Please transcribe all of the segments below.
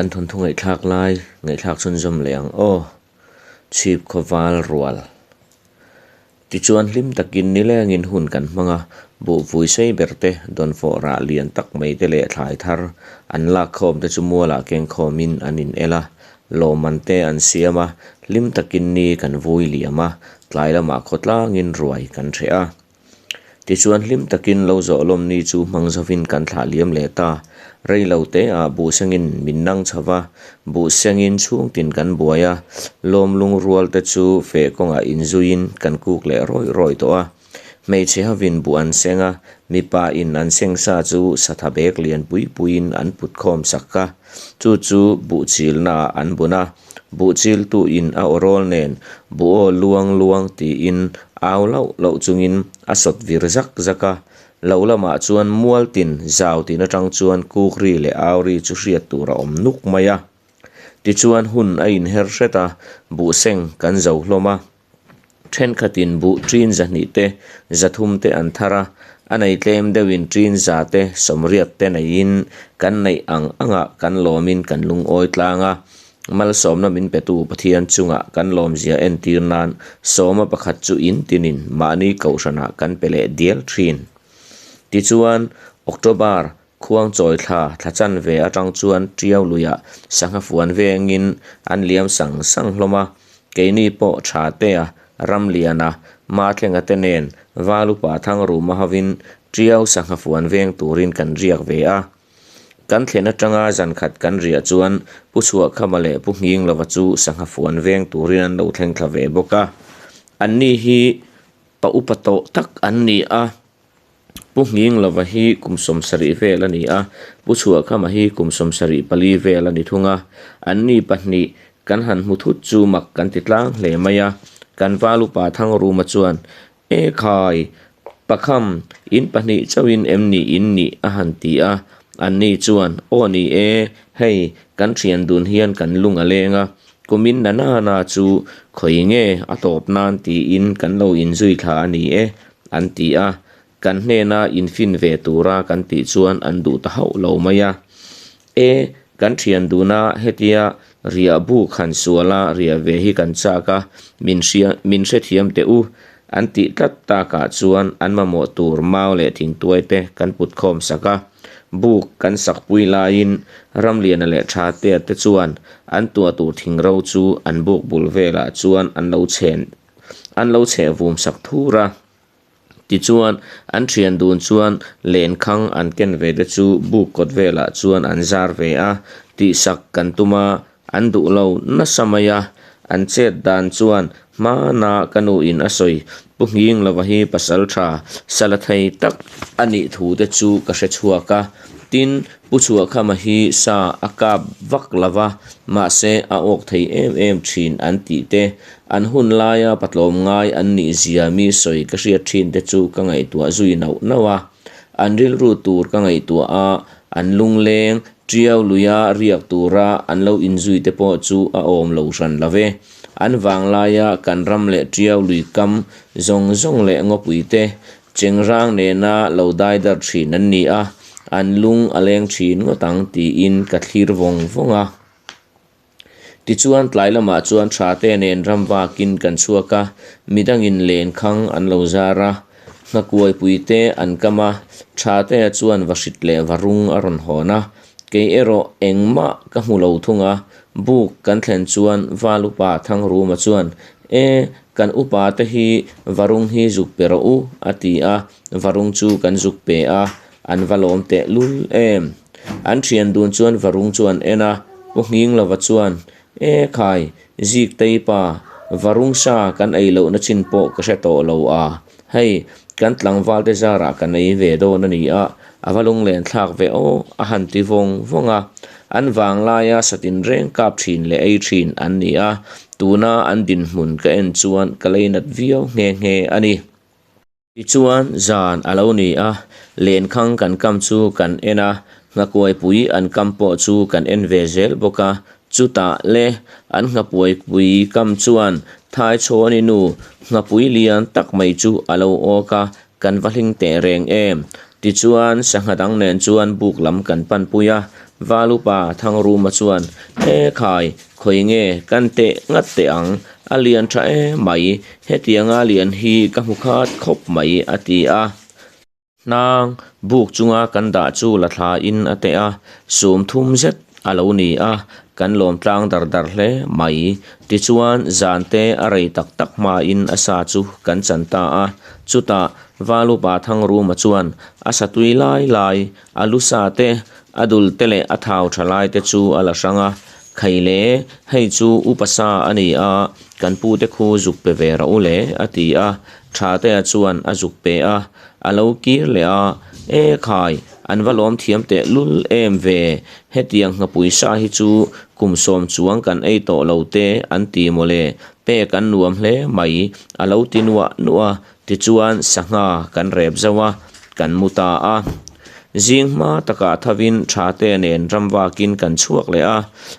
Kan thawnthu ngaihthlak lai ngaihthlak chhunzawm leh ang aw. Chhip khawval rual. Tichuan hlim takin nilengin hun kan hmang a, buhvui sei ber te, dawnfawh rah lian tak mai te leh thlai thar an lak khawm te chu mualah keng khawmin an in el a, lawmman te an siam a, hlim takin ni kan vui liam a, tlai lamah khawtlangin ruai kan hreh a. Tichuan hlim takin lo zawh lawm ni chu hmang zovin kan thlah liam leh ta. Rei lo te ah buh sengin min nang chho va, buh sengin chhungtin kan buai a, lawm lungrual te chu feh kawngah inzuiin kan kuk leh rawih rawih tawh a. Hmeichhe hovin buh an seng a, mipa in an seng sa chu satha bek lian pui puiin an put khawm sak a, chu chu buh chilna ah an bun a. Buh chiltu in a awrawl nen buh aw luang luang tiin au lauh lauh chungin a sawt vir zak zak a. Lo lamah chuan mual tin zau tin atang chuan kuk ri leh au ri chu hriat tur a awm nuk mai a. Tichuan hun a inher hret a, buh seng kan zo hlawm a. Thenkhatin buh ṭin zahnih te, zathum te an thar a, a nei tlem deuhin ṭin za te, sawmriat te neiin kan neih ang angah kan lawmin kan lungawi tlang a. Malsawmna min petu Pathian chungah kan lawmzia entir nan sawma pakhat chu in tinin mahni kohhranah kan pe leh dial ṭhin. Tichuan, October Khuangchawi thla thla chanve atang chuan Tiau luiah sangha fuan vengin an liam sang sang hlawm a, keini pawh tha tea Ramliana, Mathlenga te nen Valupa Thangruma hovin Tiau sangha fuan veng turin kan riak ve a. Kan thlen atanga zan khat kan riah chuan Pu Chhuahkhama leh Pu Nghinglova chu sangha fuan veng turin an lo thleng thla ve bawk a. Anni hi pa upa tawh tak an ni a. Pu Nghinglova hi kum 70 vel a ni a, Pu Chhuahkhama hi kum 74 vel a ni thung a. Anni pahnih kan han hmu thut chu mak kan ti tlang hle mai a. Kan val upa Thangruma chuan, E khai, Pakham, in pahnih chauhin em ni in nih a han ti a. Anni chuan, Aw ni e, hei, kan thian dun hian kan lung a leng a, kumin na na na chu khawi nge a tawp nan tiin kan lo inzui thla a ni e, an ti a, kan hnena infin ve tura kan tih chuan an duh ta hauh lo mai a. E, kan thian duna hetia riah buk han suala riah ve hi kan chak a, min hria min hrethiam teh u, an tih tlat takah chuan an mamawh tur mau leh thingtuai te kan put khawm sak a. Buk kan sakpui laiin Ramliana leh Thatea te chuan an tuah tur thingro chu an buk bul velah chuan an lo chhen An lo chheh vum sak thur a. Tichuan, an thian dun chuan lenkhang an ken ve te chu buk kawt velah chuan an zar ve a, tihsak kan tum a, an duh lo nasa mai a. An chet dan chuan hmana ka nu in a sawi Pu Nghinglova hi pasal tha sala thei tak a nih thu te chu ka hre chhuak a. Tin, Pu Chhuahkhama hi sa a kap vak lo va, mahse a awk thei em em thin an tih te, an hun laia patlawm ngai an nih zia mi sawi ka hriat thin te chu ka ngaihtuah zui nauh nauh a. An rilru tur ka ngaihtuah a, an lungleng, tiau luia riak tura an lo inzui te pawh chu a awm lo hran lo ve. An vanglaia kan ram leh tiau lui kam zawng zawng leh ngawpui te Chengrang nena lo dai dar thin an ni a, an lung a leng thin ngawt ang tiin ka thlir vawng vawng a. Tichuan tlai lamah chuan tha te nen ram vakin kan chhuak a, midangin lenkhang an lo zar a, nghakuaipui te an kam a, tha te chuan va hrit leh va rung a rawn hawn a, kei erawh engmah ka hmu lo thung a, buk kan thlen chuan Val upa Thangruma chuan E, kan upa te hi varung hi zuk pe rawh u, a ti a, varung chu kan zuk pe a, an va lawm teh lul em. An thian dun chuan varung chu an en a, Pu Nghinglova chuan, E khai, zik tei pa, varung sa kan ei lohna chin pawh ka hre tawh lo a, hei, kan tlangval te zarah kan ei ve dawn a ni a, a va lunglen thlak ve aw, a han ti vawng vawng a. An vanglaia satin reng kap thin leh ei thin an ni a, Tuna an dinhmun ka en chuan ka leinat viau nghe nghe a ni. Tichuan zan a lo ni a, lenkhang kan kam chu kan en a, nghakuaipui an kam pawh chu kan en ve zel bawk a, chutah le an nghapuaipui kam chuan Thaichhawni nu nghapui lian tak mai chu a lo awk a, kan va hling teh reng em? Tichuan sangha dang nen chuan buk lam kan panpui a. Valupa Thangruma chuan, E khai, khawi nge kan teh ngat teh ang, a lian tha em mai, hetianga lian hi ka hmu khat khawp mai, a ti a. Hnang buk chunga kan dah chu la thlain a teh a, sum thum zet a lo ni a, kan lawm tlang dar dar hle mai. Tichuan, zan te a rei tak tak hmain a sa chu kan chan ta a. Chutah, Valupa Thangruma chuan a sa tui lai lai, a lu sa te, a dul te leh a thau tha lai te chu a la hrang a. Khai le, hei chu upa sa a ni a, kan pute khu zuk pe ve rawh u le, a ti a. Thatea chuan a zuk pe a, a lo kir leh a, E khai, an va lawm thiam teh lul em ve, hetiang nghapui sa hi chu kum sawm chuang kan ei tawh lo te an ti mawle, pek an nuam hle mai, a lo ti nuah nuah a, tichuan sangha kan rep zauh a, kan mu ta a. Zing hma takah thavin Thatea nen ramvakin kan chhuak leh a,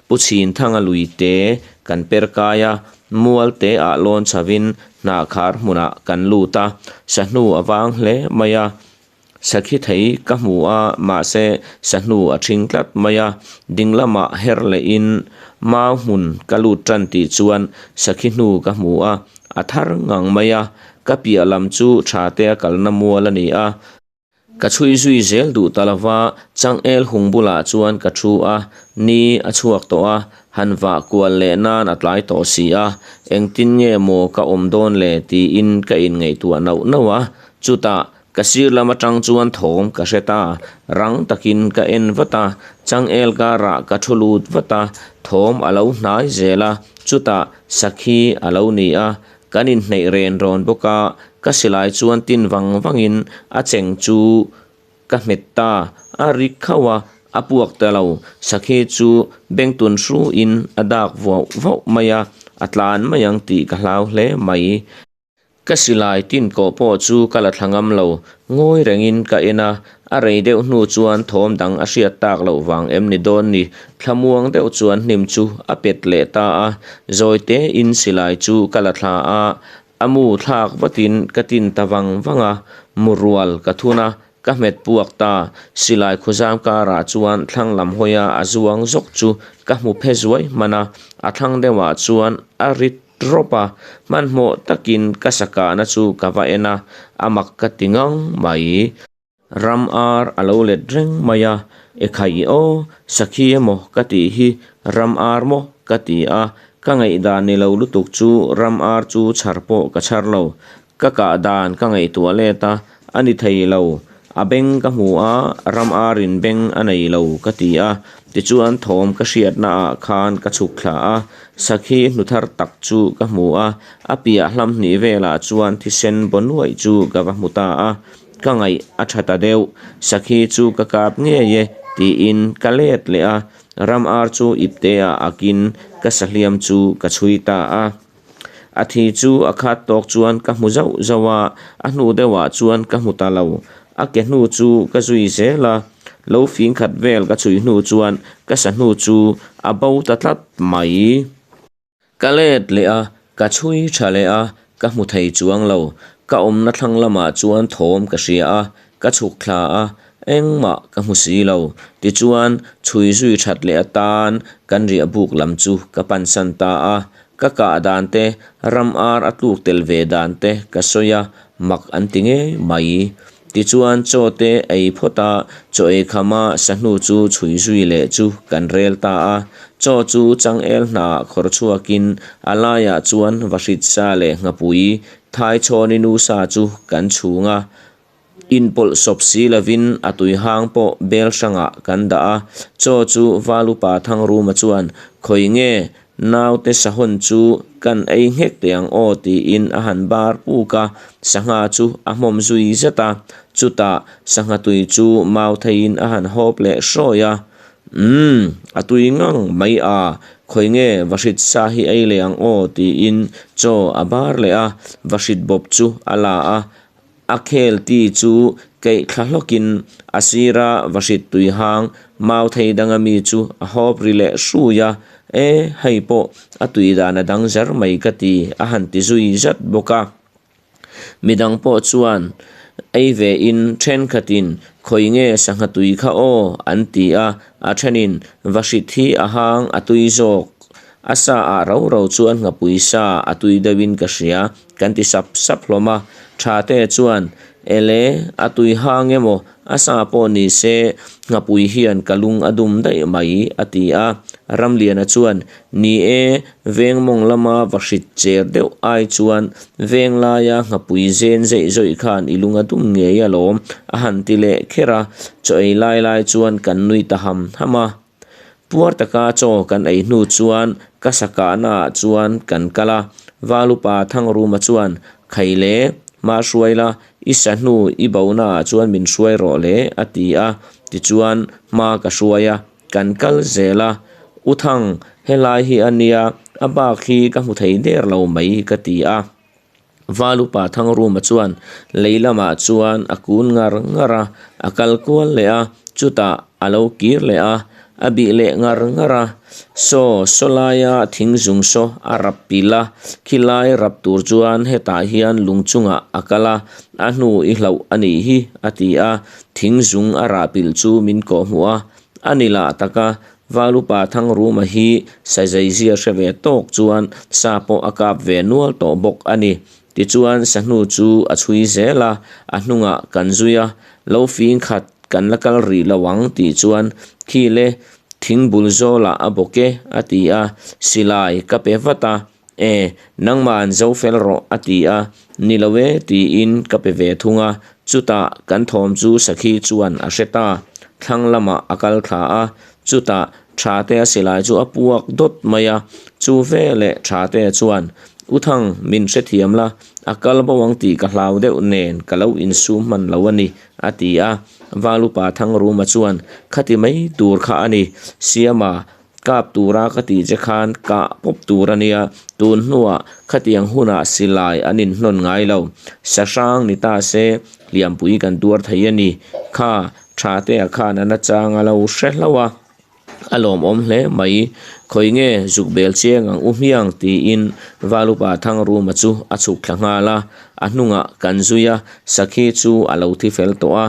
Pu Chhinthanga lui te kan per kai a, Mual te ah lawn chho in hnah khar hmunah kan lut a, sahnu a vang hle mai a, sakhi thei ka hmu a mahse sahnu a thing tlat mai a, ding lamah her leh in mau hmun ka lut tan tih chuan sakhi hnu ka hmu a, a thar ngang mai a, ka piah lam chu tha te a kalna mual a ni a. Ka chhui zui zel duh ta lova, changel hung bulah chuan ka thu a, ni a chhuak tawh a, han vah kual leh nan a tlai tawh si a, engtin nge maw ka awm dawn le tiin ka inngaihtuah nauh nauh a, chutah ka sir lam atang chuan thawm ka hre ta, rang takin ka en vat a, changel karah ka thu lut vat a, thawm a lo hnai zel a, chutah sakhi a lo ni a, Kan inhneih ren rawn bawk a, ka silai chuan tin vang vangin a cheng chu ka hmet ta, a ri khauh a, a puak ta lo. Sakhi chu bengtun hruin a dak vauh vauh mai a, a tlan mai ang tih ka hlau hle mai. Ka silai tin kawh pawh chu ka la thla ngam lo, ngawi rengin ka en a, a rei deuh hnu chuan thawm dang a hriat tak loh vang em ni dawn ni, Thlamuang deuh chuan hnim chu a pet leh ta a, zawi tein silai chu ka la thla a, a mu thlak vatin ka tin ta vang vang a, mu rual ka thun a, ka hmet puak ta, silai khuzam karah chuan thlang lam hawia a zuang zawk chu ka hmu phe zuai hman a, a thlang deuhah chuan a rit rawp a, hmanhmawh takin ka sakahna chu ka va en a, a mak ka ti ngang mai. Ram ar a lo let reng mai a, E khai aw, sakhi emaw ka tih hi ram ar maw ka ti a, ka ngaihdan ni lo lutuk chu ram ar chu chhar pawh ka chhar lo. Ka kah dan ka ngaihtuah let a, a ni thei lo. A beng ka hmu a, ram arin beng a nei lo ka ti a, tichuan thawm ka hriatna ah khan ka chhuk thla a, sakhi hnu thar tak chu ka hmu a, a piah hlam hnih velah chuan thisen baw nuaih chu ka va hmu ta a. Ka ngaih a tha ta deuh, sakhi chu ka kap ngei e tiin ka let leh a, ram ar chu ipte ah akin ka sahliam chu ka chhui ta a. A thi chu a khat tawk chuan ka hmu zauh zauh a, a hnu deuh ah chuan ka hmu ta lo. A ke hnu chu ka zui zel a, lo fing khat vel ka chhui hnu chuan ka sahnu chu a bo ta tlat mai. Ka let leh a, ka chhui tha leh a, ka hmu thei chuang lo. Ka awmna thlang lamah chuan thawm ka hria a, ka chhuk thla a, engmah ka hmu si lo. Tichuan, chhui zui that leh atan kan riah buk lam chu ka pansan ta a. Ka kah dan te, ram ar a tluk tel ve dan te ka sawi a, mak an ti ngei mai. Tichuan chaw te ei phawt a, chaw ei kham a sahnu chu chhui zui leh chu kan rel ta a. Chaw chu changel hnaah khawr chhuakin a laiah chuan vahrit sa leh nghapui thaichhawni nu sa chu kan chhung a. Inpawlh sawp si lovin a tui hang pawh bel hrangah kan dah a. Chaw chu Valupa Thangruma chuan khawi nge Naute sahawn chu kan ei nghek teh ang aw tiin a han bar puk a, sangha chu a hmawm zui zet a, chutah sangha tui chu mau theiin a han hawp leh hrawi a, Umm, a tui ngang mai a, khawi nge vahrit sa hi ei leh ang aw tiin chaw a bar leh a, vahrit bawp chu a la a, A khel ti chu keih thla hlawkin a sira vahrit tui hang mau thei danga mi chu a hawp ri leh hrui a, E, hei pawh a tui dan a dang zar mai ka ti a han ti zui zat bawk a. Midang pawh chuan. Ei ve in thenkhatin khawi nge sangha tui kha aw an ti a, a thenin vahrit hi a hang a tui zawk. A sa ah rau rau chuan nghapui sa a tui deuhin ka hria kan ti sap sap hlawm a. Thate chuan Ele, a tui hang emaw a sa pawh ni se nghapui hian ka lung a dum daih mai a ti a. Ramliana chuan Ni e, veng mawng lama va hrit cher deuh ai chuan veng laia nghapui zen zeih zawih khan i lung a dum ngei alawm, a han ti leh kher a, chaw ei lai lai chuan kan nui ta ham ham a. Puar taka chaw kan ei hnu chuan ka sa kahna ah chuan kan kal a, Valupa Thangruma chuan, Khai le, hma hruai la, i sa hnu i bona ah chuan min hruai rawh le, a ti a, tichuan hma ka hruai a. Kan kal zel a, U Thang, helai hi a nia, a bak hi ka hmu thei der lo mai ka ti a. Valupa Thangruma chuan lei lamah chuan a kun ngar ngar a, a kal kual leh a, chutah a lo kir leh a, a bih leh ngar ngar a. Saw, saw laia thing zung saw a rap pil a, khilai rap tur chuan hetah hian lung chungah a kal a, a hnu i hlauh a nih hi, a ti a, thing zung a rah pilh chu min kawhhmuh a, A ni lah tak a, Valupa Thangruma hi sazaizia hre ve tawk chuan sa pawh a kap ve nual tawh bawk a ni. Tichuan sahnu chu a chhui zel a, a hnungah kan zui a, lo fing khat kan la kal rih lo ang tih chuan khi le thing bul zawlah a bawk e a ti a, silai ka pe vat a, E, nangma'n zo fel rawh a ti a, ni lo e tiin ka pe ve thung a, chutah kan thawm chu Sakhi chuan a hre ta, thlang lamah a kal thla a, chutah Thatea silai chu a puak dawt mai a, chu veleh Thatea chuan, U Thang, min hrethiam la, a kal bo ang tih ka hlau deuh nen ka lo insum hman lo a ni, a ti a, Valupa Thangruma chuan, Khati mai tur kha a ni, Siama, Kap tura ka tih che khan kah pawp tur a nia, tun hnuah khatiang hunah silai an inhnawn ngai lo. Sahrang ni ta se hliampui kan tuar thei a ni. Kha Thatea khan a nachang a lo hre hlauh a, a lawmawm hle mai. Khawi nge zuk bel chiang ang u hmiang tiin Valupa Thangruma chu a chhuk thla nghal a, a hnungah kan zui a, sakhi chu a lo thi fel tawh a.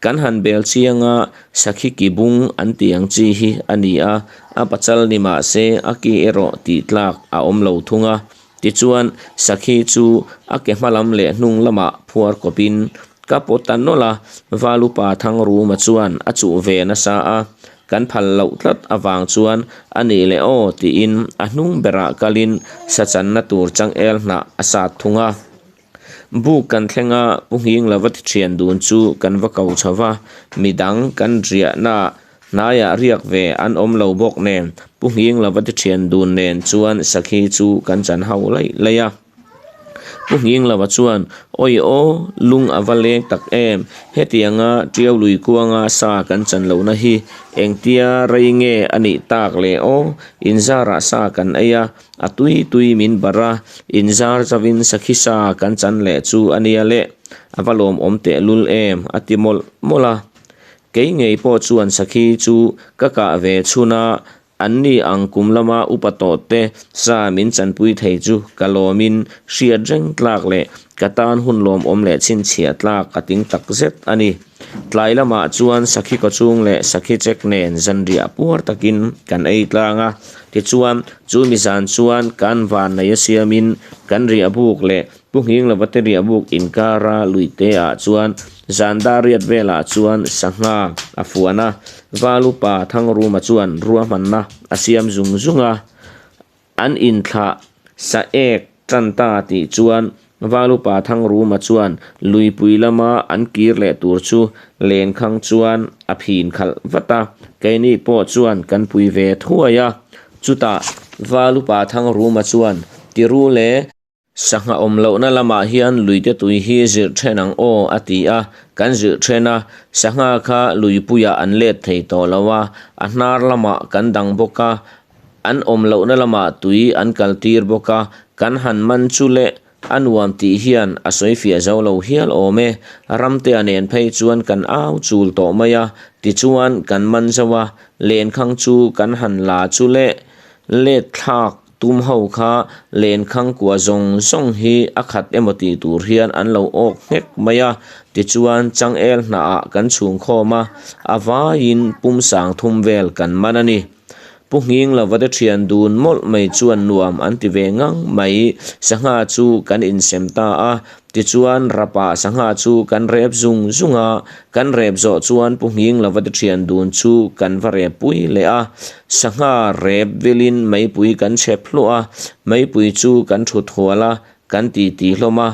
Kan han bel chiang a, sakhi ki bung an tih ang chi hi a ni a, a pachal ni mah se a ki erawh tih tlak a awm lo thung a. Tichuan, sakhi chu a ke hma lam leh hnung lamah phuar kawpin ka pawt ta nawlh a, Valupa Thangruma chuan a chuh ve nasa a, kan phal loh tlat avang chuan a nih leh aw tiin a hnung berah kalin sachanna tur changel hnah a sat thung a. Buk kan thleng a, Pu Nghing lova ti thian dun chu kan va ko chho va, midang kan riahna hnaiah riak ve an awm lo bawk nen Pu Nghing lova ti thian dun nen chuan sakhi chu kan chan ho laih laih a. Pu Nghing lova chuan, Awi aw, lung a va leng tak em, hetianga Tiau lui kuanga sa kan chan lohna hi engtia rei nge a nih tak le aw, inzarah sa kan ei a, A tui tui min barh a, inzar zauhin sakhi sa kan chan leh chu a nia le, a va lawmawm tehlul em, a ti mawlh mawlh a. Kei ngei pawh chuan sakhi chu ka kah ve chhun a, anni ang kum lama upa tawh te sa min chanpui thei chu ka lawmin hriat reng tlak leh ka tan hun lawmawm leh chhinchhiah tlak a ting tak zet a ni. Tlai lamah chuan sakhi kawchhung leh sakhi chek nen zanriah puar takin kan ei tlang a, tichuan chu mi zan chuan kan van nei a siamin kan riah buk leh Pu Nghinglova te riah buk inkara luite ah chuan zan dar riat velah chuan sangha a fuan a, Valupa Thangruma chuan ruahmanna a siam zung zung a. An inthlah sa ek tan ta tih chuan Valupa Thangruma chuan luipui lama an kir leh tur chu lenkhang chuan a phin khalh vat a, keini pawh chuan kan pui ve thuai a. Chutah Valupa Thangruma chuan Tiru le Sangha awm lohna lamah hian luite tui hi zirh then ang aw a ti a, kan zirh then a, sangha kha luipuiah an let thei tawh lo a, a hnar lamah kan dang bawk a, an awm lohna lamah tui an kal tir bawk a, kan han man chu le a nuam tih hian a sawi fiah zo lo hial awm e, Ramtea nen phei chuan kan au chul tawh mai a, tichuan kan man zo a, lenkhang chu kan han la chu le let thlak Tum ho kha lenkhang kua zawng zawng hi a khat emaw tih tur hian an lo awk nghek mai a. Tichuan, changel hnahah kan chhung khawm a, a vaiin pum sang thum vel kan man a ni. Pu Nghing lova te thian dun mawlh mai chuan nuam an ti ve ngang mai. Sangha chu kan insem ta a, tichuan rapah sangha chu kan rep zung zung a, kan rep zawh chuan Pu Nghing lova te thian dun chu kan va rep pui leh a. Sangha rep vilin meipui kan chhep hluah a, meipui chu kan thut hual a, kan ti ti hlawm a,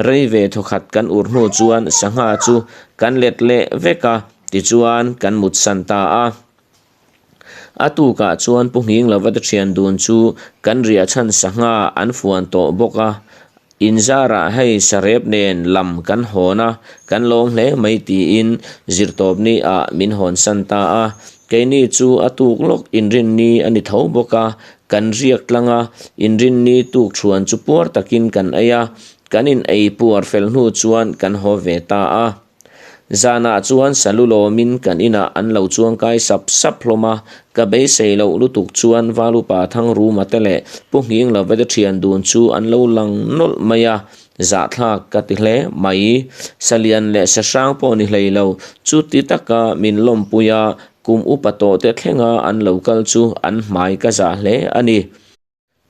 rei ve thawkhat kan ur hnu chuan sangha chu kan let leh vek a, tichuan kan mutsan ta a. A tukah chuan Pu Nghing lova te thian dun chu kan riah chhan sangha an fuan tawh bawk a, inzarah hei sarep nen lam kan hawn a, kan lawm hle mai tiin zirtawpni ah min hawnsan ta a. Keini chu a tuk lawk inrinni a ni tho bawk a, kan riak tlang a, inrinni tuk thuan chu puar takin kan ei a, kan in ei puar fel hnu chuan kan haw ve ta a. Zanah chuan salu lawmin kan inah an lo chuangkai sap sap hlawm a, ka beisei loh lutuk chuan Valupa Thangruma te leh Pu Nghinglovete te thian dun chu an lo lang nawlh mai a, zahthlak ka ti hle mai. Salian leh Sahrang pawh ni hlei lo, chuti taka min lawmpui a, kum upa tawh te thlenga an lo kal chu an hmai ka zah hle a ni.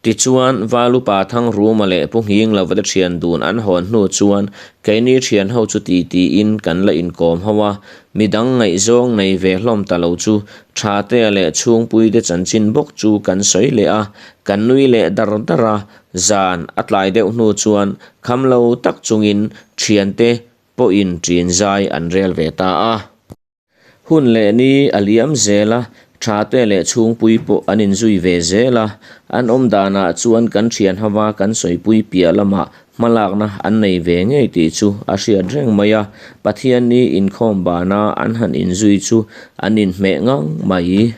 Tichuan, Valupa Thangruma leh Pu Nghinglovate te thian dun an hawn hnu chuan keini thian ho chu ti tiin kan la inkawm ho a, midang ngaihzawng nei ve hlawm ta lo chu Thatea leh Chhungpuite chanchin bawk chu kan sawi leh a, kan nui leh dar dar a, zan a tlai deuh hnu chuan kham lo tak chungin thiante pawhin ṭin zai an rel ve ta a. Hun leh ni a liam zel a, Thate leh Chhungpui pawh an inzui ve zel a, an awm danah chuan kan thian hava kan sawipui piah lamah hmalakna an nei ve ngei tih chu a hriat reng mai a, Pathianni inkhawm bana an han inzui chu an inhmeh ngang mai.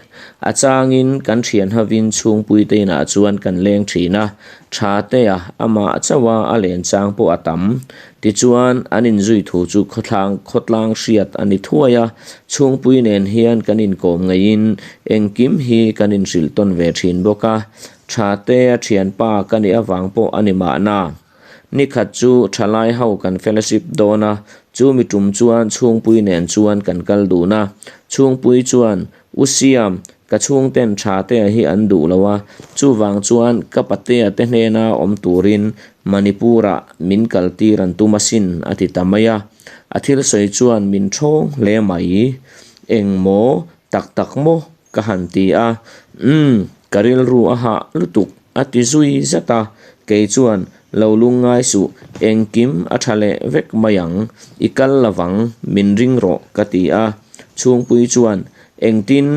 A changin kan thian havin Chhungpuite inah chuan kan leng thin a, Thatea amah chauha a len chang pawh a tam. Tichuan, an inzui thu chu khawthlang khawtlang hriat a ni thuai a, chhungpui nen hian kan inkawm ngeiin engkim hi kan inhrilh tawn ve thin bawk a, Thatea thianpa ka nih avang pawh a ni mahna. Nikhat chu thalai ho kan fellowship dawn a, chu mi tum chuan chhungpui nen chuan kan kal dun a, chhungpui chuan U Siam, ka chhungten Thatea hi an duh lo a, chuvang chuan ka patea te hnena awm turin Manipur-ah min kaltir an tum asin a ti ta mai a. A thil sawi chuan min thawng hle mai. Eng maw, tak tak maw ka han ti a. Umm, ka rilru a hah lutuk a ti zui zat a, kei chuan lo lungngai suh, engkim a tha leh vek mai ang, i kal lovang, min ring rawh ka ti a. Chhungpui chuan, Engtin,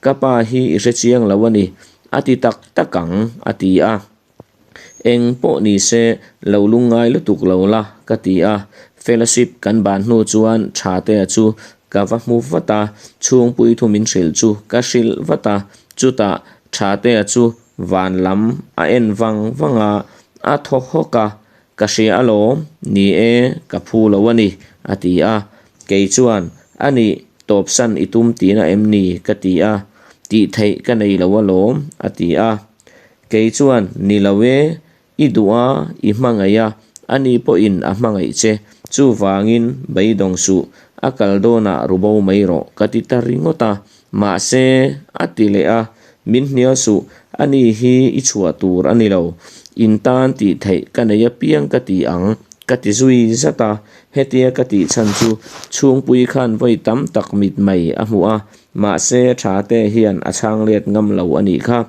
ka pa hi i hre chiang lo a ni, a ti tak tak ang, a ti a. Eng pawh ni se, lo lungngai lutuk lo la, ka ti a. Fellowship kan ban hnu chuan Thatea chu ka va hmu vat a, chhungpui thu min hrilh chu ka hrilh vat a. Chutah Thatea chu van lam a en vang vang a, a thaw hawk a, Ka hria alawm, ni e, ka phu lo a ni, a ti a. Kei chuan, A nih, tawpsan i tum tihna em ni? ka ti a. Tih theih ka nei lo alawm, a ti a. Kei chuan, Ni lo e, i duh a, i hmangaih a, ani pawhin a hmangaih che, chuvangin beidawng suh, a kal dawnah ru bo mai rawh, ka ti ta ringawt a. Mahse, a ti leh a, Min hnial suh, ani hi i chhuah tur a ni lo. In tan tih theih ka nei apiang ka ti ang, ka ti zui zat a. Hetia ka tih chhan chu chhungpui khan vawi tam tak mit mai a hmuh a, mahse Thate hian a chhang let ngam lo a nih kha.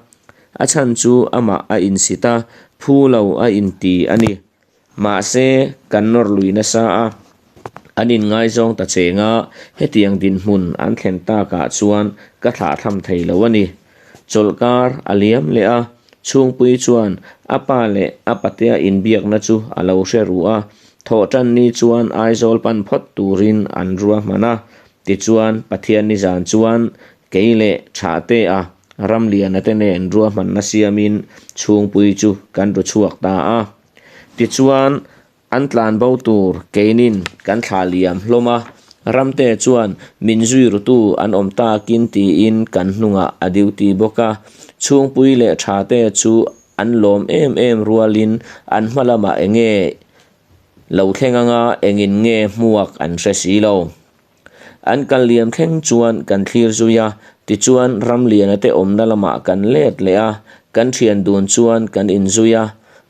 A chhan chu amah a insit a, phu lo a inti a ni. Mahse, kan nawr lui nasa a, an inngaizawng ta cheng a, hetiang dinhmun an thlen takah chuan ka thlahthlam thei lo a ni. Chawlhkar a liam leh a, chhungpui chuan a pa leh a patea inbiakna chu a lo hre ru a, thawhṭan ni chuan Aizawl pan phawt turin an ruahman a, tichuan Pathian nizan chuan kei leh Thahtea Ramliana te nen ruahmanna siamin chhungpui chu kan ru chhuak ta a. Tichuan, an tlan bo tur keinin kan thlah liam hlawm a, Ramte chuan min zui rutu an awm takin tiin kan hnungah a duty bawk a. Chhungpui leh Thate chu an lawm em em rualin an hma lamah enge? Lo thleng anga engin nge hmuak an hre si lo. An kal liam thleng chuan kan thlir zui a, tichuan Ramliana te awmna lamah kan let leh a, kan thian dun chuan kan inzui a.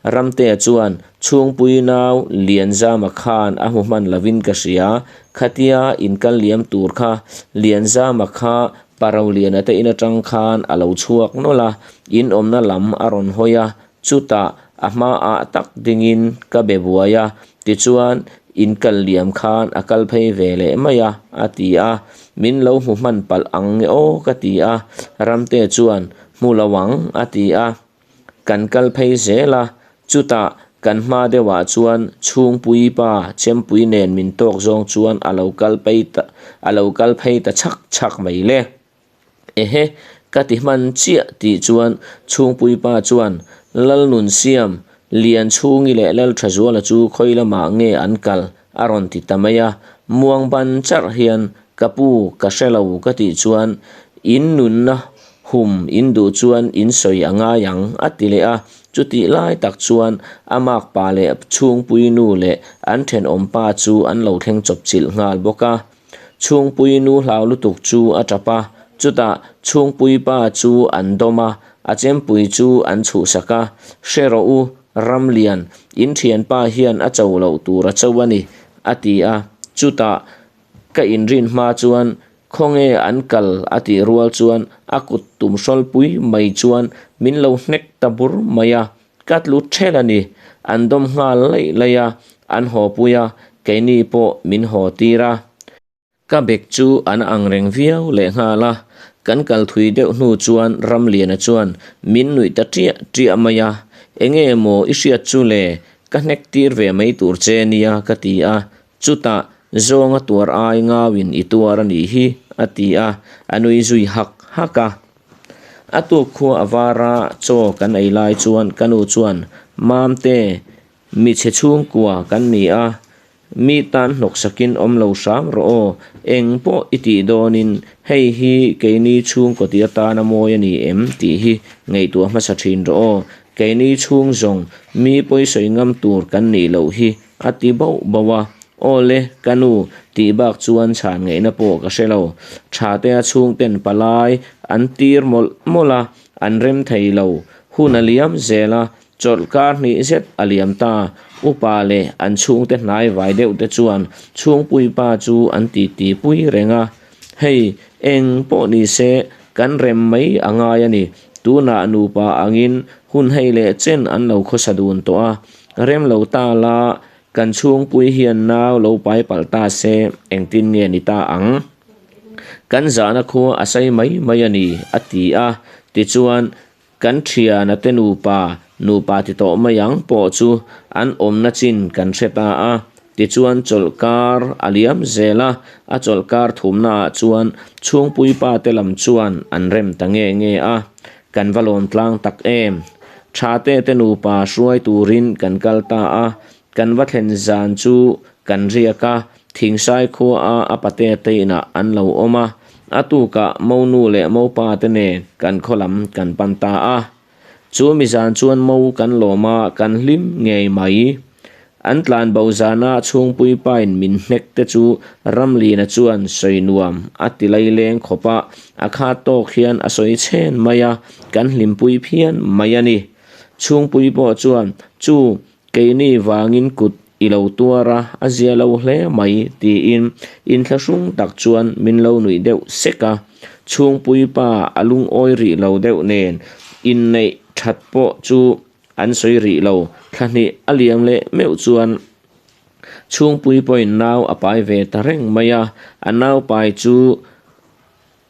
Ramtea chuan Chhungpui nau Lianzama khan a hmu hman lovin ka hria, khatia inkal liam tur kha Lianzama kha Paroliana te in atang khan a lo chhuak nawlh a, in awmna lam a rawn hawi a, chutah a hmaah tak dingin ka be buai a, tichuan in kal liam khan a kal phei ve leh mai a, a ti a, min lo hmu hman palh ang nge aw ka ti a, Ramtea chuan hmu lo ang a ti a. Kan kal phei zel a, chutah kan hma deuhah chuan chhungpui pa chempui nen min tawk zawng chuan a lo kal phei ta a lo kal phei ta chhak chhak mai le. Ehe, ka ti hman chiah tih chuan chhungpui pa chuan Lalnunsiam, Lianchhungi leh Lalthazuala chu khawi lamah nge an kal a rawn ti ta mai a, muang ban charh hian ka pu ka hre lo ka tih chuan in nunna hum in duh chuan in sawi a ngai ang a ti leh a, chutih lai tak chuan a makpa leh chhungpui nu leh an thenawm pa chu an lo thleng chawp chilh nghal bawk a. Chhungpui nu hlau lutuk chu a tap a, chutah chhungpui pa chu an dawm a, a chempui chu an chhuhsak a, Hre rawh u, Ramlian, in thianpa hian a cho loh tur a cho a ni, a ti a, chutah ka inrin hma chuan khawnge an kal a tih rual chuan a kut tum hrawlpui mai chuan min lo hnek ta bur mai a, Ka tlu ṭhel a ni. An dawm nghal laih laih a, an haw pui a, keini pawh min haw tir a. Ka bek chu an ang reng viau leh nghal a, kan kal thui deuh hnu chuan Ramliana chuan min nuih ta ṭiah ṭiah mai a, Enge maw i hriat chu le, ka hnek tir ve mai tur che nia ka ti a, chutah zawnga tuar ai ngauin i tuar a nih hi a ti a, a nui zui hak hak a. A tuk khua a var a, chaw kan ei lai chuan ka nu chuan, Mamte, mi chhe chhungkua kan ni a, mi tan hnawksakin awm lo hram rawh aw, eng pawh i tih dawnin hei hi keini chhungkaw tih atana mawi a ni em tih hi ngaihtuah hmasa thin rawh aw, keini chhung zawng mi pawisawi ngam tur kan nih loh hi A ti bauh bauh a, Aw le, ka nu, tih bak chuan chhan ngaihna pawh ka hre lo. Thatea chhungten palai an tir mawlh mawlh a, an rem thei lo. Hun a liam zel a, chawlhkar hnih zet a liam ta. Upa leh an chhungte hnai vai deuh te chuan chhungpuipa chu an titi pui reng a. Hei, eng pawh ni se, kan rem mai a ngai a ni. Tunah nupa angin hun hei leh chen an lo khawsa dun tawh a, Rem lo ta la, kan chhungpui hian nau lo pai palh ta se, engtin nge ni ta ang? Kan zahna khua a sai mai mai a ni, a ti a. Tichuan, kan thiana te nupa, nupa ti tawh mai ang pawh chu an awmna chin kan hre ta a. Tichuan chawlhkar a liam zel a, a chawlhkar thumnaah chuan chhungpui pa te lam chuan an rem ta nge nge a. Kan va lawm tlang tak em? Thate te nupa hruai turin kan kal ta a, kan va thlen zan chu kan riak a, Thingsai khua a a pate te inah an lo awm a, a tukah monu leh mopa te nen kan khaw lam kan pan ta a. Chu mi zan chuan mo kan lawm a, kan hlim ngei mai. An tlan bo zana chhungpui pain min hnek te chu Ramlina chuan sawi nuam a ti laileng khawp a, a khat tawk hian a sawi chhen mai a, kan hlimpui phian mai a ni. Chhungpui pawh chuan, Chu, keini vangin kut i lo tuar a, a zia lo hle mai, tiin inthlahrung tak chuan min lo nuih deuh sek a. Chhungpui pa a lungawi rih lo deuh nen inneih that pawh chu An sawi rih lo, thla hnih a liam leh meuh chuan chhungpui pawhin nau a pai ve ta reng mai a, a nau pai chu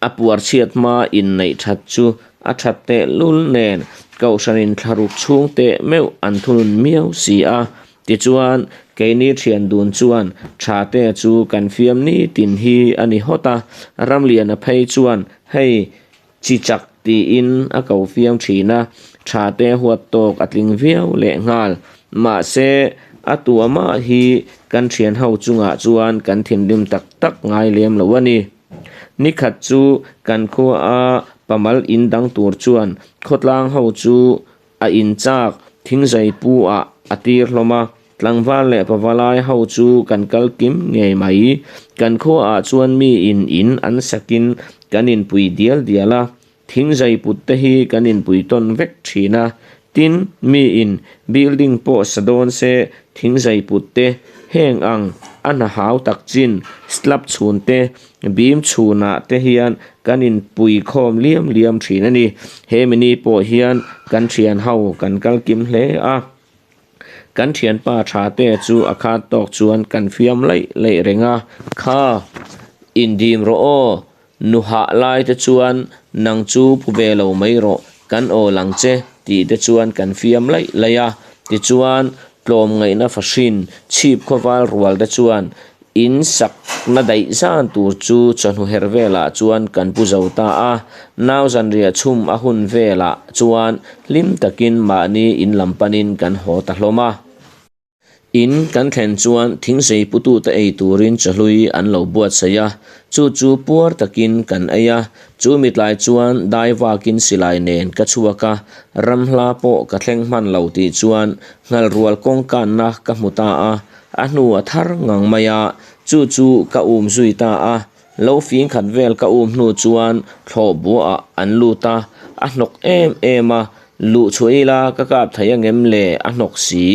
a puar chhiat hma inneih that chu a that tehlul nen Kohhranin thla ruk chhung teh meuh an thunun miau si a. Tichuan, keini thian dun chuan tha te chu kan fiam nitin hi a ni hawt a, Ramliana phei chuan hei Chi chak tiin a ko fiam thin a, tha te huat tawk a tling viau leh nghal. Mahse, a tua mah hi kan thian ho chungah chuan kan thinrim tak tak ngai lem lo a ni. Nikhat chu kan khua a pamal in dang tur chuan khawtlang ho chu a in chak thingzai pu ah a tir hlawm a. Tlangval leh pavalai ho chu kan kal kim ngei mai. Kan khuaah chuan mi in in an sakin kan inpui dial dial a, Thingzai put te hi kan inpui tawn vek thin a, tin, mi in building pawh sa dawn se thingzai put te heng ang a hna hau tak chin slab chhun te bim chhunah te hian kan inpui khawm liam liam thin a ni. He mini pawh hian kan thian ho kan kal kim hle a. Kan thianpa tha te chu a khat tawk chuan kan fiam laih laih reng a, Kha, indim rawh aw, Nu hah lai te chuan nang chu phu ve lo mai rawh, kan awl ang che tih te chuan kan fiam laih laih a. Tichuan, tlawmngaihna fahrin chhip khawval rual te chuan in sakna daih zan tur chu chawhnu her velah chuan kan pu zo ta a. Nau zanriah chhum a hun velah chuan hlim takin mahni in lam panin kan haw ta hlawm a. In kan thlen chuan thingzei putute ei turin chawhlui an lo buatsaih a, chu chu puar takin kan ei a. Chu mitlai chuan dai vakin silai nen ka chhuak a, ramhla pawh ka thleng hman lo tih chuan nghalrual kawngkanna ka hmu ta a, a hnu a thar ngang mai a, chu chu ka um zui ta a. Lo fing khat vel ka um hnu chuan thlawh buaah an lut a, a hnawk em em a, Luh chhuah ila ka kap thei angem le a hnawk si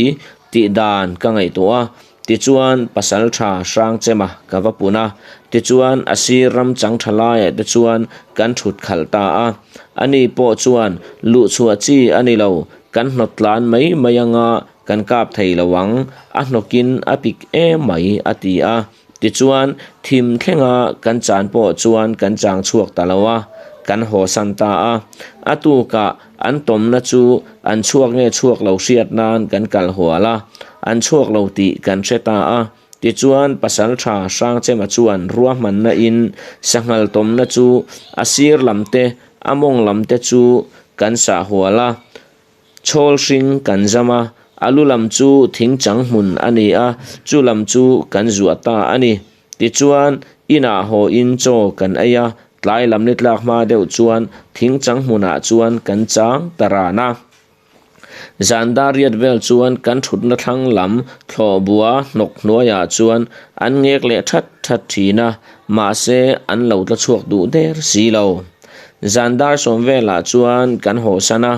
tih dan ka ngaihtuah a, tichuan pasal tha hrang chema ka va pun a, tichuan a sir ram chang tha laiah te chuan kan thut khalh ta a, ani pawh chuan luh chhuah chi a ni lo, kan hnawt tlan mai mai anga kan kap thei lo ang, a hnawkin a pik em mai a ti a. Tichuan, thim thlenga kan chan pawh chuan kan chang chhuak ta lo a, kan hawsan ta a. A tukah an tawmna chu an chhuak nge chhuak lo hriat nan kan kal hual a, an chhuak lo tih kan hre ta a. Tichuan, Pasaltha Hrangchema chuan ruahmanna in sanghal tawmna chu a sir lam te, a mawng lam te chu kan sah hual a. Chhawl hring kan zam a, a lu lam chu thing chang hmun a ni a, chu lam chu kan zuah ta a ni. Tichuan, inah haw in chaw kan ei a, tlai lam ni tlak hma deuh chuan thing chang hmunah chuan kan chang ta ran a. Zan dar riat vel chuan kan thutna thlang lam thlawhbua hnawk hnuaiah chuan an ngek leh that that thin a, mahse an lo tla chhuak duh der si lo. Zan dar sawm velah chuan kan hawhsan a,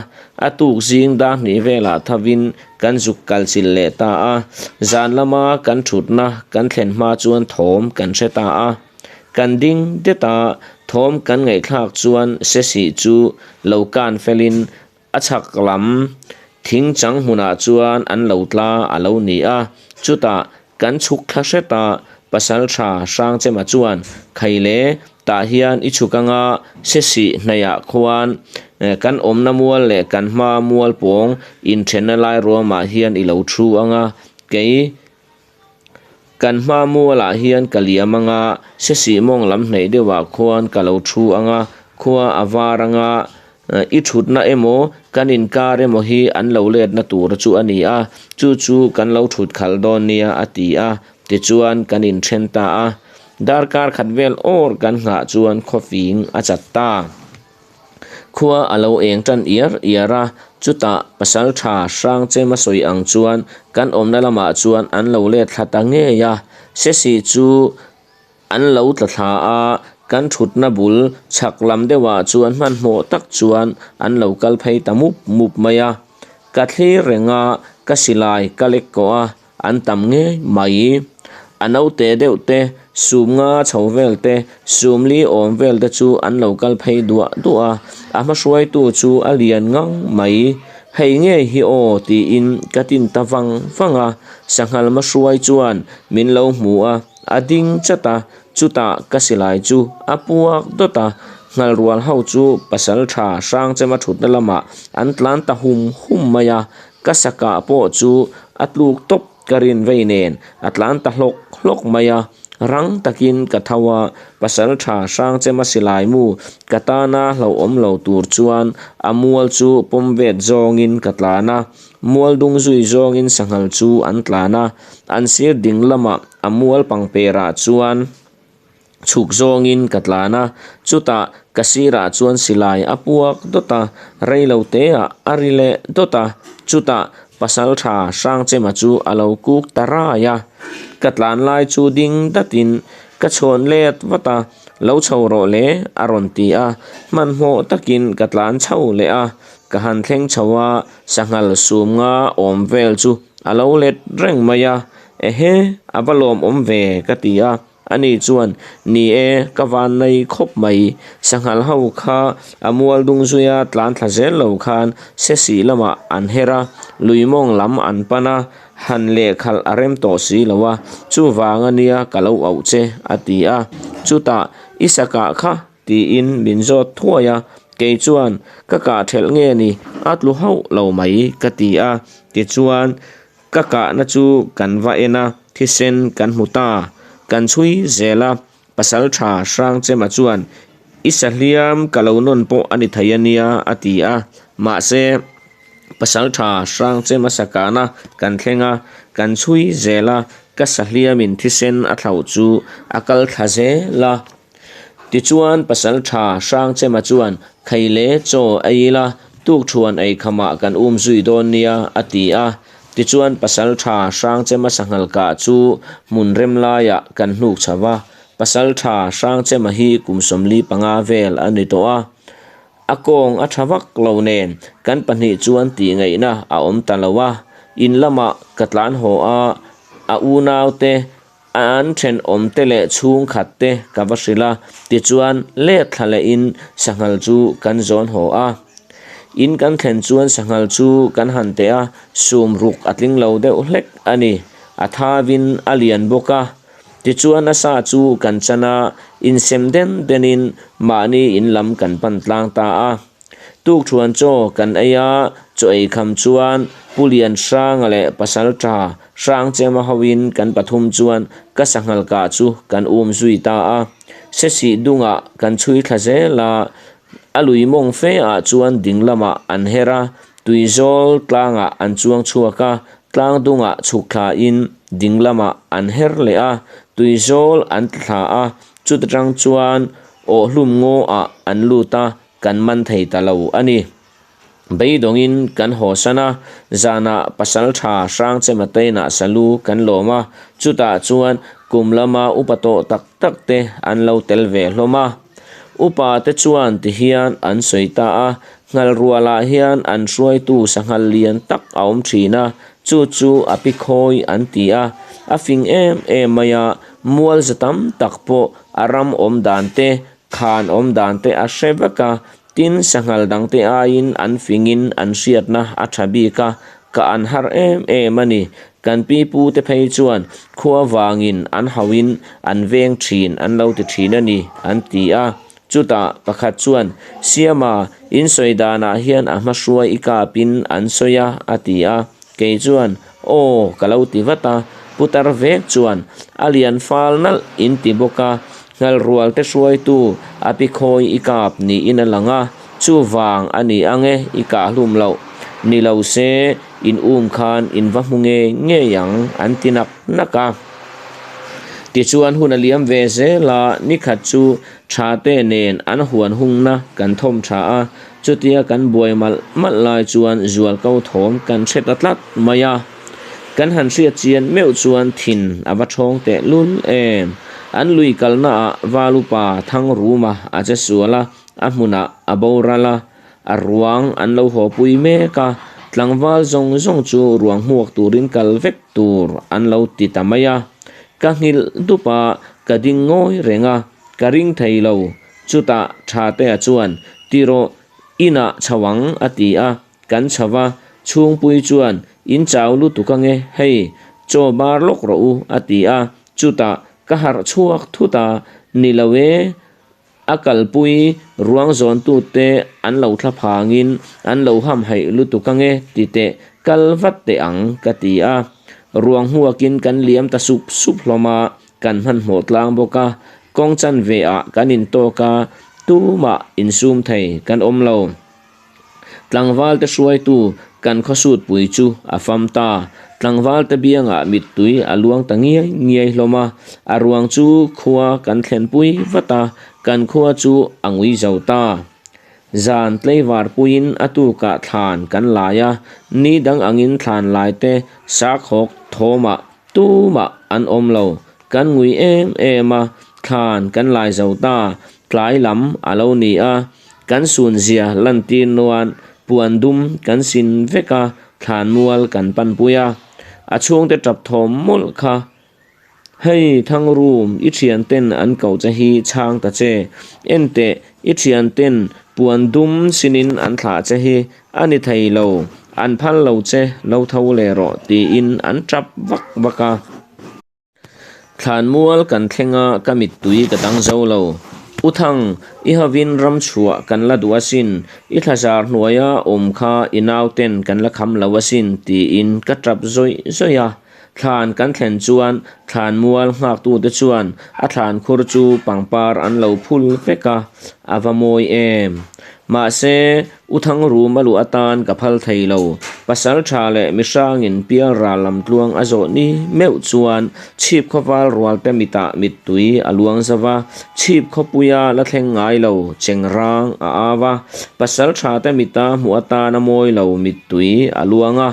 a tuk zing dar hnih velah thavin kan zuk kal chilh leh ta a. Zan lama kan thutna kan thlen hma chuan thawm kan hre ta a. Kan ding det a, thawm kan ngaihthlak chuan sesih chu lo kan felin A chhak lam thing chang hmunah chuan an lo tla a lo ni a, chutah kan chhuk thla hret a, Pasaltha Hrangchema chuan Khaile tah hian i chhuk anga Sesih hnaihah khuan kan awmna mual leh kan hma mual pawng inthenna lai ruamah hian i lo thu anga, kei Kan hma mualah hian ka liam anga, sesih mawng lam hnaih deuhah khuan ka lo thu anga, khua a var anga, i thutna emaw kan inkar emaw hi an lo letna tur chu a ni a, chu chu kan lo thut khalh dawn nia a ti a, tichuan kan inthen ta a. Darkar khat vel awr kan nghah chuan khawfing a chat ta. Khua a lo eng tan iar iar a, chutah Pasaltha Hrangchema sawi ang chuan kan awmna lamah chuan an lo let thla ta ngei a, Sesi chu an lo tla thla a, kan thutna bul chhak lam deuhah chuan hmanhmawh tak chuan an lo kal phei ta mup mup mai a. Ka thlir reng a, ka silai ka lek kawh a, An tam ngei mai. A naute deuh te, sum nga chho vel te, sum li awm vel te chu an lo kal phei duah duah a, a hmahruaitu chu a lian ngang mai. Hei ngei hi aw tiin ka tin ta vang vang a, sanghal hmahruai chuan min lo hmu a, a ding chat a, chutah ka silai chu a puak dawt a, nghalrual ho chu pasal tha Hrangchema thutna lamah an tlan ta hum hum mai a, Ka sakah pawh chu a tluk tawp ka rin vei nen a tlan ta hlawk hlawk mai a, rang takin ka tho a, pasal tha Hrangchema silai mu ka tana hlauhawm lo tur chuan a mual chu pawm vet zawngin ka tlan a, mual dung zui zawngin sanghal chu an tlan a, an sir ding lamah a mual pangperah chuan. Chhuk zawngin ka tlan a, chutah ka sirah chuan silai a puak dawt a, rei lo teah a ri leh dawt a, chutah. Pasalṭha Hrangchema chu a lo kuk ta rai a. Ka tlan lai chu ding datin ka chhawn let vat a, Lo chho rawh le a rawn ti a, hmanhmawh takin ka tlan chho leh a, ka han thleng chho a, sanghal sum nga awm vel chu a lo let reng mai a, Ehe, a va lawmawm ve ka ti a. Ani chuan, Ni e, ka van nei khawp mai. Sanghal ho kha a mual dung zuia tlan thla zel lo khan Sesih lamah an her a, lui mawng lam an pan a, han lehkhalh a rem tawh si lo a, chuvang a nia ka lo auh che, a ti a. Chutah, I sa kah kha? tiin min zawt thuai a, kei chuan, Ka kah thelh nge ni, a tlu hauh lo mai, ka ti a. Tichuan, Ka kahna chu kan va en a, thisen kan hmu ta. Kan chhui zel a, Pasaltha Hrangchema chuan, I sahliam ka lo nawn pawh a ni thei a nia, a ti a. Mahse, Pasaltha Hrangchema sa kahna kan thleng a, kan chhui zel a, ka sahliamin thisen a thlauh chu a kal thla zel a. Tichuan Pasaltha Hrangchema chuan Khaile chaw ei ila, tukṭhuan ei khamah kan um zui dawn nia a ti a. Tichuan Pasaltha Hrangchema sanghal kah chu hmun rem laiah kan hnuk chho va. Pasaltha Hrangchema hi kum 45 vel a ni tawh a. A kawng a tha vak lo nen kan pahnih chuan tih ngaihna a awm ta lo a. In lamah ka tlan haw a, a unaute An thenawm te leh chhungkhat te ka va hrilh a, tichuan let thla lehin sanghal chu kan zawn haw a. In kan thlen chuan sanghal chu kan han teh a, sum ruk a tling lo deuh hlek a ni. A thavin a lian bawk a. Tichuan a sa chu kan chan a, insem den denin mahni in lam kan pan tlang ta a. Tukṭhuan chaw kan ei a, chaw ei kham chuan Pu Lianhranga leh Pasalṭha Hrangchema hoin kan pathum chuan ka sanghal kah chu kan um zui ta a. Sesih dungah kan chhui thla zel a, a lui mawng fe ah chuan ding lamah an her a, tuizawl tlangah an chuang chhuak a, tlang dungah chhuk thlain ding lamah an her leh a, tuizawl an tla thla a, chuta tang chuan awhhlum ngaw ah an lut a, kan man thei ta lo a ni. Beidawngin kan haw san a, zanah Pasaltha Hrangchema teinah salu kan lawm a, chutah chuan kum lama upa tawh tak tak te an lo tel ve hlawm a. Upa te chuan tihian an sawi ta a, Nghalrualah hian an hruaitu sanghal lian tak a awm thin a, chu chu a pi khawi an ti a, a fing em em mai a, mual za tam tak pawh a ram awm dan te Khan awm dan te a hre vek a, tin sanghal dang te aiin an fingin an hriatna a tha bik a, ka an har em em a ni. Kan pi pu te phei chuan khua vangin an hauhin an veng thin an lo ti thin a ni, an ti a. Chutah pakhat chuan, Siama, in sawi danah hian a hmahruai i kapin an sawi a, a ti a. Kei chuan, Aw, ka lo ti vat a, putar vek chuan a lian fal nalh in ti bawk a, nghalrual te hruaitu a pi khawi i kap niin a lang a, chuvang a ni ang e i kah hlum loh. Ni lo se, in um khan in va hmu ngei ngei ang an ti nak nak a. Tichuan hun a liam ve zel a, nikhat chu tha te nen an huan hungna kan thawm tha a, Chutia kan buai malh malh lai chuan zualko thawm kan hre ta tlat mai a. Kan han hriat chian meuh chuan thin a va ṭhawng teh lul em. An lui kalnaah Valupa Thangruma a che sual a, a hmunah a boral a, a ruang an lo hawpui mek a, tlangval zawng zawng chu ruang hmuak turin kal vek tur an lo ti ta mai a. Ka nghilh dup a, ka ding ngawi reng a, ka ring thei lo. Chutah Thatea chuan, Ti rawh, inah chho ang, a ti a. Kan chho va, chhungpui chuan, In chau lutuk ange, hei, chaw bar lawk rawh u, a ti a. Chutah ka harh chhuak thut a, Ni lo e, a kalpui ruang zawntute an lo thla phangin an lo hamhaih lutuk ange, ti teh, kal vat teh ang, ka ti a. Ruang hmuakin kan liam ta sup sup hlawm a. Kan hmanhmawh tlang bawk a, kawng chanve ah kan intawk a, tumah insum thei kan awm lo. Tlangval te hruaitu kan khawsutpui chu a fam ta. Tlangval te biangah mittui a luang ta ngiai ngiai hlawm a, a ruang chu khua kan thlenpui vat a, kan khua chu a ngui zo ta. Zan tleivar puiin a tukah thlan kan lai a, ni dang angin thlan lai te sakhawk thawmah tumah an awm lo. Kan ngui em em a, thlan kan lai zo ta, tlai lam a lo ni a, kan sunzia lantir nuan puan dum kan sin vek a, thlan mual kan panpui a. A chhungte tap thawm mawlh kha Hei Thangrum, i thianten an koh che hi chhang ta che. Enteh, i thianten puan dum sinin an thlah che hi a ni thei lo, an phal lo che, lo tho leh rawh tiin an tap vak vak a. Thlanmual kan thleng a, ka mittui ka dang zo lo. U Thang, i hovin ram chhuah kan la duh asin, i thlazar hnuaia awm kha i nauten kan la kham lo asin tiin ka tap zawih zawih a. Thlan kan thlen chuan thlan mual nghaktute chuan a thlan khur chu pangpar an lo phul vek a, a va mawi em. Mahse, U Thangrum a luh atan ka phal thei lo. Pasal tha leh mihrangin pial ral lam tluang a zawh ni meuh chuan chhip khawval rualte mitah mittui a luang zo va, chhip khawpuia la thleng ngai lo chengrang a au a, pasal thate mita hmuh atan a mawi lo mittui a luang a.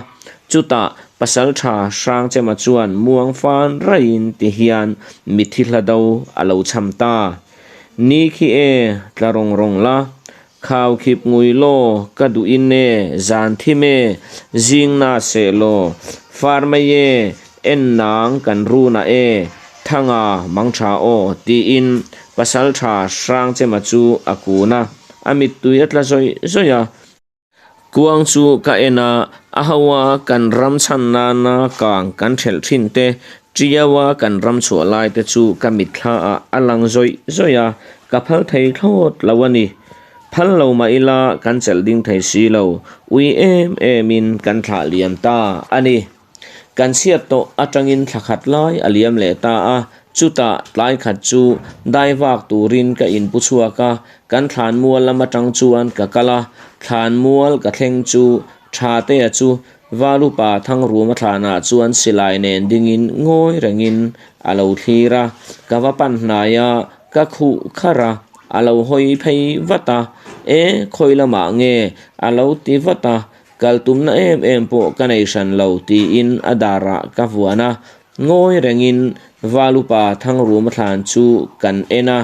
Chutah Pasalṭha Hrangchema chuan muang fan raiin ti hian mithi hla do a lo cham ta. Ni khi e, tla rawng rawng la, khau khip ngui law, ka duh in e, zan thim e, zing na seh law, far mai e, en nang kan run ah e, thanga mang ṭha aw, tiin Pasalṭha Hrangchema chu a kun a, a mittui a tla zawih zawih a. Kuang chu ka en a, a ho a kan ram chhan nana kang kan thelh thin te, Tiau a kan ram chhuah lai te chu ka mitthla ah a lang zawih zawih a, ka phal thei thlawt lo a ni. Phal lo mah ila kan chelh ding thei si lo, ui em em in kan thlah liam ta a ni. Kan chhiat tawh atangin thla khat lai a liam leh ta a, chutah tlai khat chu dai vak turin ka inpu chhuak a, kan thlanmual lam atang chuan ka kal a, thlanmual ka thleng chu Thatea chu Valupa Thangruma thlanah chuan silai nen dingin ngawi rengin a lo thlir a, ka va pan hnai a, ka khuh kharh a, a lo hawi phei vat a, E khawi lamah nge? a lo ti vat a, Kal tumna em em pawh ka nei hran lo tiin a darah ka vuan a, ngawi rengin Valupa Thangruma thlan chu kan en a,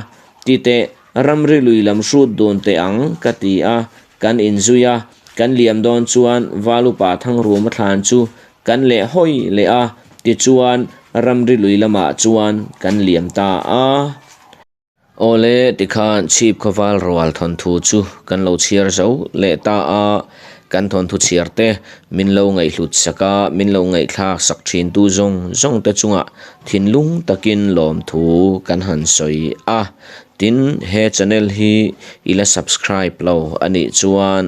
Titeh, ramri lui lam hrut dun teh ang ka ti a, kan inzui a, kan liam dawn chuan Valupa Thangruma thlan chu kan leh hawi leh a, tichuan ramri lui lamah chuan kan liam ta a. Awle, tikhan chhip khawval rual thawnthu chu kan lo chhiar zo leh ta a, kan thawnthu chhiar te min lo ngaihhlut sak a, min lo ngaihthlak sak thin tu zawng zawng te chungah thinlung takin lawmthu kan han sawi a. Tin, he channel hi i la subscribe lo a nih chuan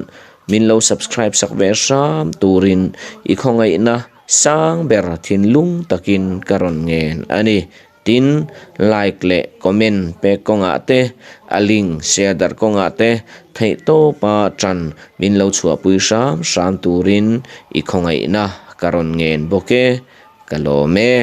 min lo subscribe sak ve hram turin i khawngaihna sang ber thinlung takin ka rawn ngen a ni. Tin, like leh comment pek kawngah te, a link share darh kawngah te theihtawpa tan min lo chhuahpui hram hram turin i khawngaihna ka rawn ngen bawk e, ka lawm e.